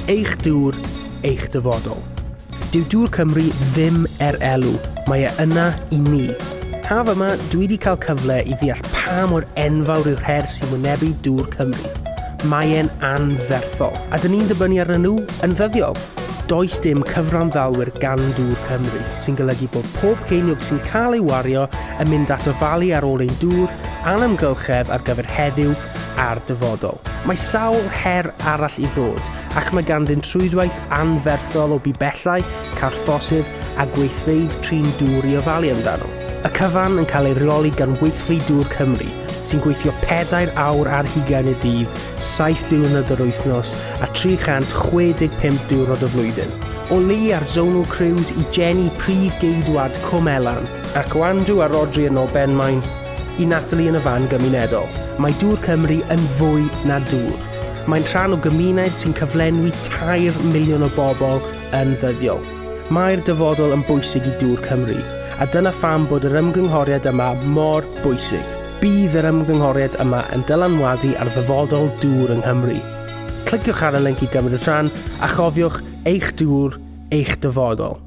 Eich dŵr, eich dyfodol. Dyw Dŵr Cymru ddim er elw, mae e yna i ni. Haf yma, dwi 'di cael cyfle i ddeall pa mor enfawr yw'r her sy'n wynebu Dŵr Cymru. Mae e'n anferthol, a 'dyn ni'n dibynnu arnyn nhw yn ddyddiol. Does dim cyfranddalwyr gan Dŵr Cymru, sy'n golygu bod pob ceiniog sy'n cael ei wario yn mynd at ofalu ar ôl ein dŵr a'n amgylchedd ar gyfer heddiw a'r dyfodol. Mae sawl her arall i ddod, ac mae ganddynt rhwydwaith anferthol o bibellau, carthosydd a gweithfeydd trin dŵr i ofalu amdano. Y cyfan yn cael ei reoli gan Weithlu Dŵr Cymru, sy'n gweithio pedair awr ar hugain y dydd, saith diwrnod yr wythnos a 365 diwrnod y flwyddyn. O Lee a'r Zonal Crews i Jenny prif geidwad Cwm Elan, ac o Andrew a Rhodri yn Nolbenmaen i Natalie yn y fan gymunedol, mae Dŵr Cymru yn fwy na dŵr. Mae'n rhan o gymuned sy'n cyflenwi 3 miliwn o bobl yn ddyddiol. Mae'r dyfodol yn bwysig i Dŵr Cymru, a dyna pham bod yr ymgynghoriad yma mor bwysig. Bydd yr ymgynghoriad yma yn dylanwadu ar ddyfodol dŵr yng Nghymru. Cliciwch ar y linc i gymryd rhan, a chofiwch, eich dŵr, eich dyfodol.